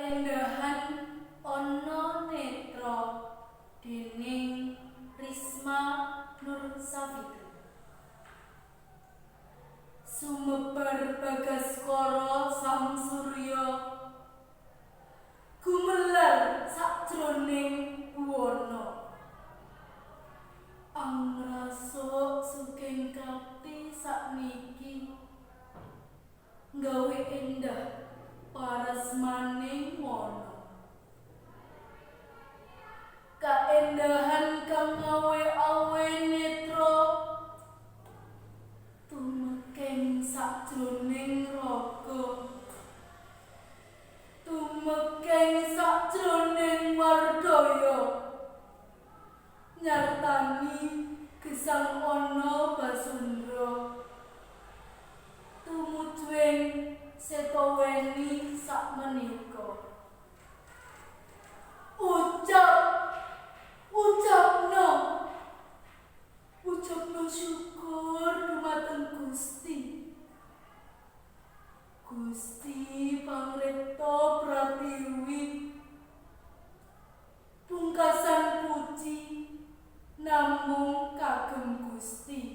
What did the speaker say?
Kaendahan ana netra dening Risma Nursafitri. Sumebar bagaskara sang surya gumelar sakjroning buwana. Angrasuk sugeng kapti sakniki nggawe endah parasmaning wana. Kaendahan kang ngawe-awe netra tumekeng sakjroning raga, tumekeng sakjroning wardaya, nyartani gesang ana basundra tumujuing setaweni sakmenika. Ucap ucapno ucapno syukur dumateng Gusti. Gusti pangripta pratiwi pungkasan puji namung kagem Gusti.